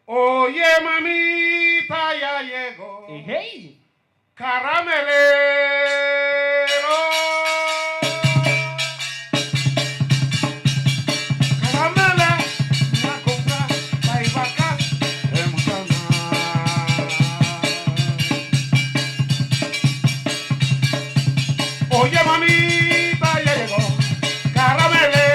Oye mamita ya llegó. Hey. Caramelero. Caramela mi a compra pa hiba cas e muchanan. Oye mamita ya llegó Caramelero.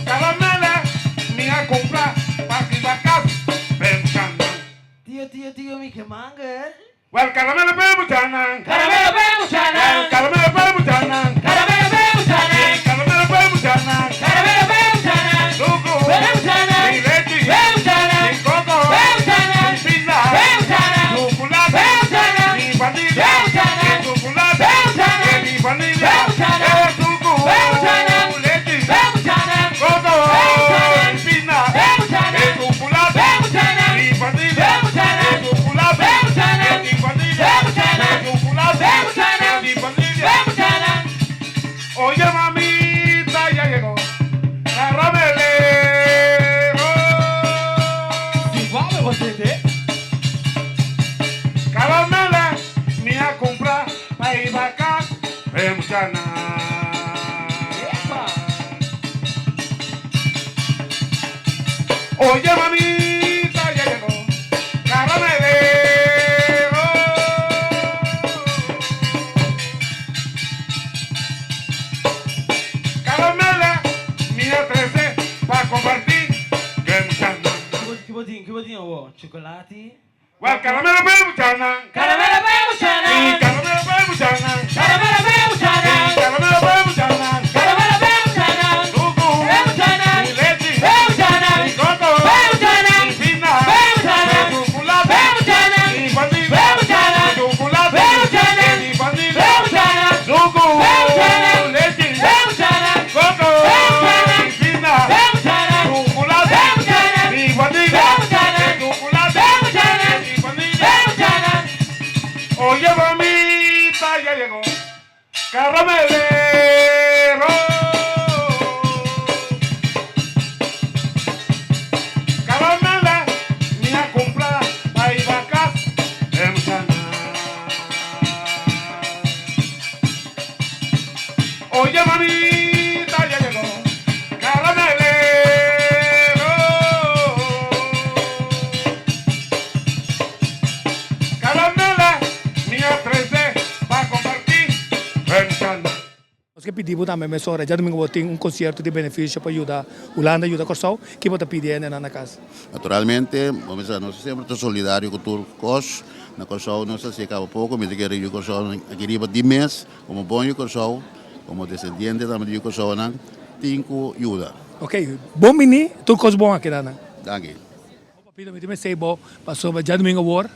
Caramela mi a cumpra pa hiba cas p'e muchanan. Tio, tio, tio, mi ke mangel. Wel caramelo p'e muchanan. Caramelo p'e muchanan. Wel caramelo p'e muchanan. Caramelo p'e muchanan. Caramelo p'e muchanan. Caramelo p'e muchanan. Sucu. P'e muchanan. Ni lechi. P'e muchanan. Ni coco. P'e muchanan. Ni pizza. P'e muchanan. Chocolate. P'e muchanan. Ni vanilla. P'e muchanan. Ni chocolate. P'e muchanan. Ni vanilla. P'e muchanan. Eh, sucu. P'e muchanan. Lechi. P'e muchanan. Coco. P'e muchanan. Ni pizza. P'e muchanan. Ni chocolate. P'e muchanan. Ni vanilla. P'e muchanan. Ni chocolate. P'e muchanan. Ni vanilla. P'e muchanan. Ni chocolate. P'e muchanan. Ni vanilla. P'e muchanan. Oye mamita ya llegó Caramelero. Zimbabwe bo tende. Caramela mi a cumpra pa hiba cas p'e muchanan. Epa! Oye mamita ya llegó Caramelero. Caramela mi a trece pa comparti cu e muchanan. Ki bo tin? Ki bo tin awo? Chocolati? Wel caramelo p'e muchanan. Caramelo p'e muchanan. Y caramelo p'e muchanan. Caramelo p'e muchanan. Y caramelo p'e muchanan. Caramelo p'e muchanan. Sucu. P'e muchanan. Ni lechi. P'e muchanan. Ni coco. P'e muchanan. Ni pina. P'e muchanan. Ni chocolate. P'e muchanan. Ni vanilla. P'e muchanan. Ni chocolate. P'e muchanan. Ni vanilla. P'e muchanan. Sucu. P'e muchanan. Lechi. P'e muchanan. Coco. P'e muchanan. Ni pina. P'e muchanan. Chocolate. P'e muchanan. Ni vanilla. P'e muchanan. Ni chocolate. P'e muchanan. Ni vanilla. P'e muchanan. Oye mamita ya llegó Caramelero. Caramela mi a cumpra pa hiba cas p'e muchanan. Oye mamita ya llegó Caramelero. Caramela mi a trece pa comparti p'e muchanan. Nos ke pidi bo tambe mesora, djadumingu bo tin un konsierto di benefisio pa yuda Hulanda yuda Kòrsou, ki bo ta pidi hendenan na kas? Naturalmente, bo mester sa nos semper ta solidario ku tur kos. Na Kòrsou nos ta hasié kaba poko, mi ta kere yu Kòrsou aki riba di mes, komo bon yu Kòrsou, komo desendiente tambe di yu Kòrsounan, tin ku yuda. Ok, bon bini, tur kos bon aki nan. Danki. Papito mi ta mester bo pasobra djadumingu awor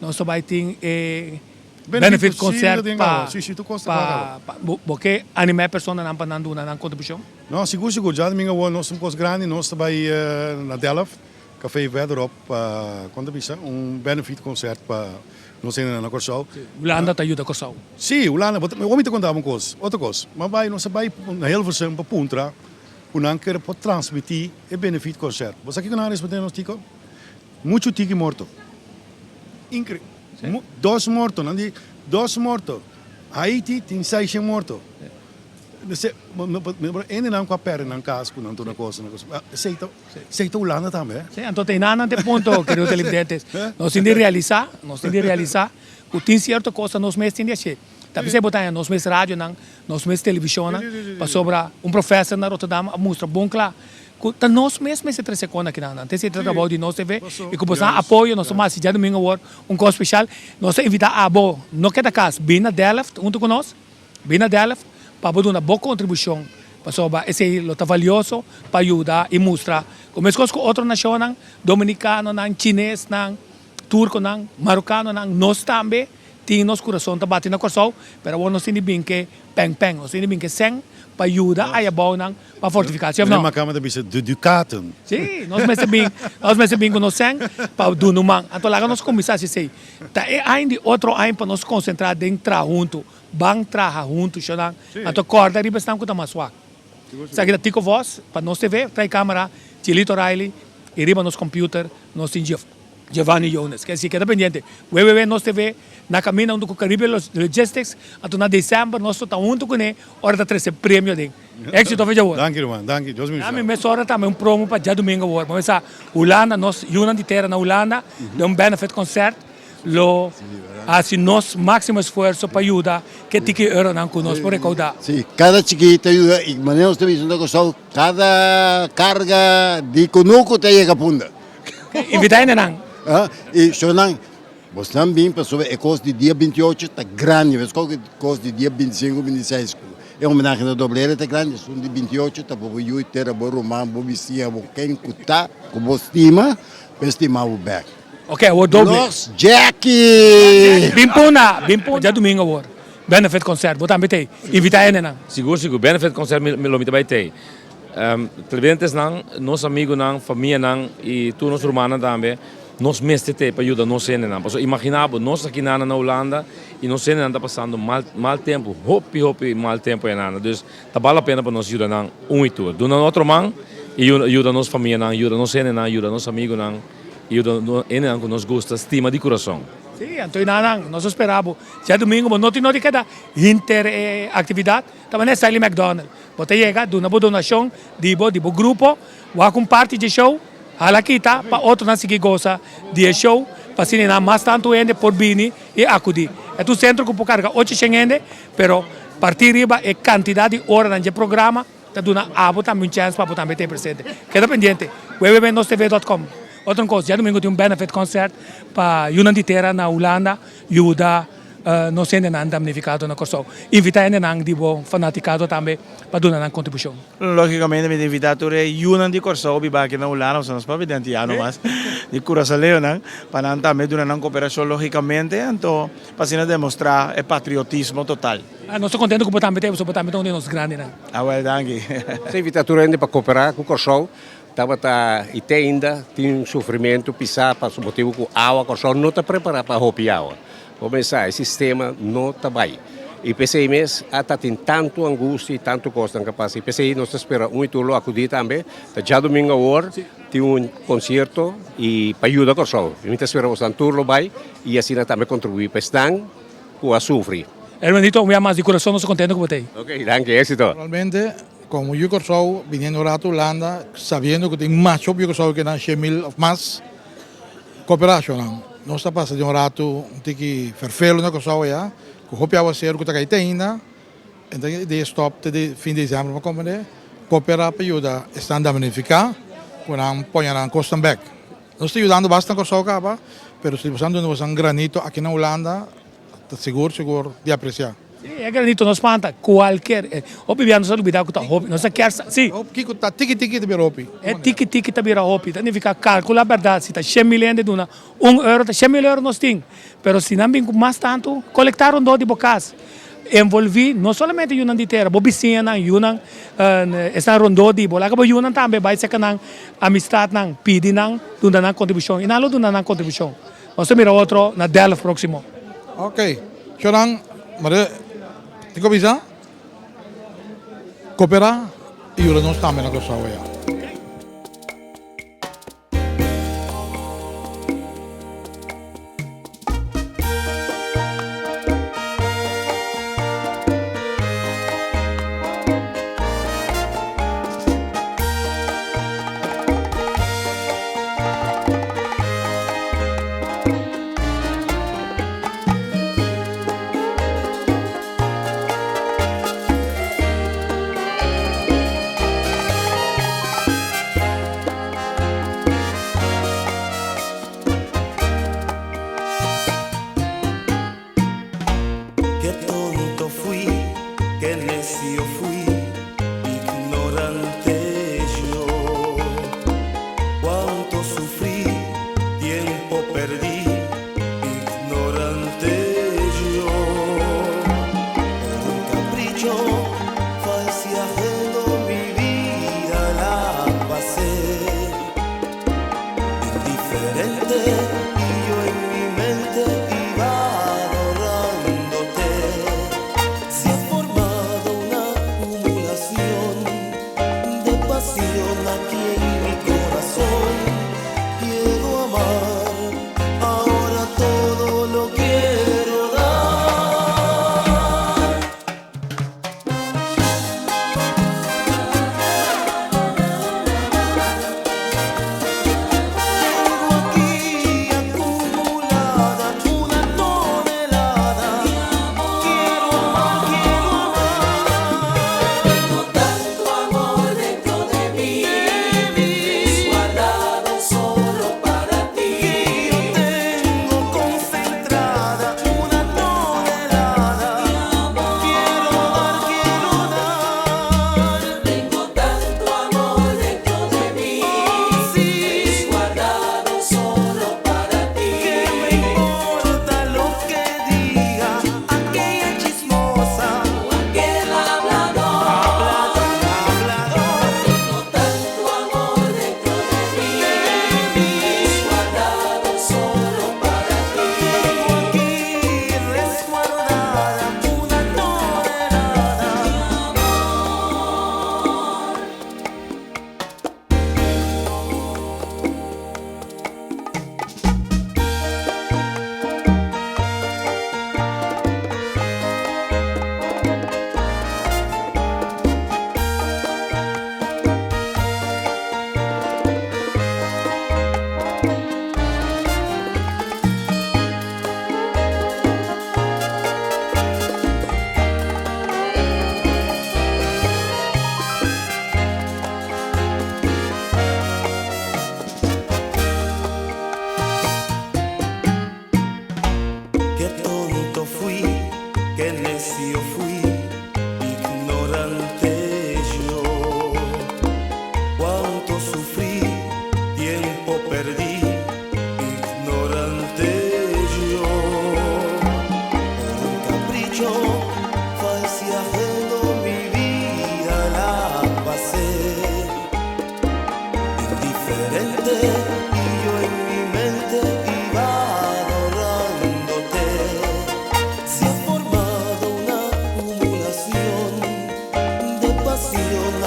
nos ta bai tin e benefit concert pa pa bo ke anima e personanan pa nan duna nan contribucion? No, sigur sigur djadumingu awor nos ta un cos grandi nos ta bai na Delft Café Verderop pa kon ta bisa un benefit concert pa nos hendenan na Kòrsou. Hulanda ta yuda Kòrsou. Si, Hulanda, bo mi ta konta bo un kos, otro kos, mi a bai nos a bai na Hilversum pa puntra ku nan ker por transmití e benefit concert. Bo sa kiko nan a respondé nos Tico? Muchu tiki morto. Incre. Dos morto. Nan di dos morto. Haiti tin seishen morto. Hende nan ku a pèrdè nan kas ku nan tur nan kos. Esei ta esei ta Hulanda tambe eh. Sí, anto te nan te punto, kerido televidentes. Nos tin di realisá, nos tin di realisá ku tin sierto kos nos mes tin di hashé. Ta p'esei bo ta haña nos mes radionan, nos mes televishonnan, pasobra un profèser na Rotterdam a mustra bon kla ku ta nos mes mester trese kos na kinan. Antes e ta trabou di nos TV i ku boso nan apoyo nos ta hasi djadumingu awor un kos speshal. Nos ta invitá abo no keda kas, bin na Delft huntu ku nos, bin na Delft pa bo duna bo kontribushon pasobra esei lo ta valioso pa yuda i mustra ku meskos ku otro nashonnan, dominikanonan, chinesnan, turkonan, marokanonan, nos tambe Tin nos kurason ta bati na Kòrsou, pero awor nos tin di bin ke pèn pèn, nos tin di bin ke sèn pa yuda ayabounan pa fortifiká, si òf no? Meneer Makamba ta bisa de dukaten. Si, nos mester bin, nos mester bin ku nos sèn pa duna un man. Anto laga nos kuminsá hasi esei. Ta e aña di otro aña pa nos konsentrá den traha huntu. Ban traha huntu shownan. Anto kòrda riba esnan ku ta mas swak. Esaki ta Tico Vos pa Nos TV, trae kamera Chilito Riley i riba nos computer nos tin Giovanni Jones. Ke si keda pendiente www Nos TV na kaminda huntu ku Caribe Logistics anto na december nos lo ta huntu kuné ora ta trese premio aden. Éxito fecha awor. Danki ruman, danki. Dios bendiga. Ami mesora tambe un promo pa djadumingo awor. Bo mesa Hulanda nos yunan di tera na Hulanda den un benefit concert. Lo hasi nos máksimo esfuerso pa yuda ke tiki euronan ku nos por rekoudá. Sí, kada chikí ta yuda i manera nos ta bisa na Kòrsou, kada karga di kunuku ta yega punda. Invitá hendenan. I shownan, bosnan bin pasobra e kos di dia 28 ta grandi, meskos ku e kos di dia 25, 26 ku e homenahe na Doblera ta grandi, esun di 28 ta pa bo yu, tera bo ruman, bo bisiña, bo ken ku ta ku bo stima, pa e stima bo bèk. Ok, awor doble. Los Jackie! Bin puna, bin puna. Djadumingo awor, Benefit Concert, bo tambe t'ei. Invita hendenan. Sigur, sigur. Benefit Concert mi lo mi ta bai t'ei. Televidentesnan, nos amigunan, famianan i tur nos rumannan tambe, nos mester t'ei pa yuda nos hendenan. Pasobra imagina bo, nos aki nan na Hulanda i nos hendenan ta pasando mal mal tempu, hopi hopi mal tempu einan. Dus ta bal la pena pa nos yuda nan un i tur. Duna nan otro man i yuda nos famianan, yuda nos hendenan, yuda nos amigunan. Yuda nos hendenan ku nos gusta stima di kurason. Sí, anto i nan nos a spera bo. Djadumingu bo no tin no di keda hinter e aktividat. Ta manera Sally McDonald. Bo ta yega, duna bo donashon di bo, di bo grupo, wak un parti dje show, hala kita pa otronan sigui gosa di e show, pa asina nan mas tantu hende por bini i akudí. E ta un sentro ku por karga 800 hende, pero partí riba e kantidat di oranan dje programa, Ta duna abo tambe un chèns pa bo tambe ta e presente. Keda pendiente. www.nostv.com Otro kos, djadumingu tin un benefit concert pa yunan di tera na Hulanda yuda nos hendenan damnificado na Kòrsou. Invita hendenan di bo fanaticado tambe pa duna nan kontribushon. Lógicamente mi ta invita tur e yunan di Kòrsou biba aki na Hulanda, pasobra nos papia di antiano mas, di Kurasaleonan, pa nan tambe duna nan koperashon lógicamente, anto pa asina demostrá e patriotismo total. Nos ta contento cu bo tambe ta ey, pasobra bo tambe ta un di nos grandinan. Awel, danki. Nos ta invita tur hende pa cooperá cu Kòrsou. Tabata i te ainda tin un sufrimentu pisá pa su motibu cu awa Kòrsou no ta prepará pa hopi awa. Bo mester sa e sistema no ta bai. I p'esei mes a ta tin tantu angustia i tantu kosnan ka pasa. I p'esei nos ta spera un i tur lo akudí tambe. Ta djadumingu awor tin un konsierto i pa yuda Kòrsou. I mi ta spera bosnan tur lo bai i asina tambe kontribuí pa esnan ku a sufri. Hermanito, un bia mas di kurason nos ta kontento ku bo ta ei. Ok, danki, éxito. Naturalmente, komo yu Kòrsou biniendo rato Hulanda, sabiendo ku tin mas hopi yu Kòrsou ke nan 100,000 òf mas, koperashonnan. Nos ta pasa den un rato un tiki ferfelu na Kòrsou aya, ku hopi awaseru ku ta kai te ainda, enton e idea stòp te di fin di desèmber pa komprendé, koperá pa yuda esnan damnifiká ku nan poña nan kosnan bèk. Nos ta yudando basta na Kòrsou kaba, pero si boso a duna boso un granito aki na Hulanda, ta sigur sigur di apresiá. Sí, e granito no spanta kualker. Hopi bia nos a lubidá ku ta hopi. Nos ta kier sa, sí. Kiko ta tiki tiki ta bira hopi. E tiki tiki ta bira hopi. Ta nifiká kalkulá bèrdat, si ta 100,000 hende duna un euro, ta 100,000 euro nos tin. Pero si nan bin ku mas tantu, kolektá rondó di bo kas. Envolví no solamente yunan di tera, bo bisiñanan, yunan esnan rondó di bo. Laga bo yunan tambe bai serka nan amistatnan, pidi nan duna nan kontribushon i nan lo duna nan kontribushon. Nos ta mira otro na Delft próksimo. Ok, Shonan, mare tin ku bisa, koperá i yuda nos tambe na Kòrsou aya.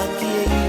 Aki.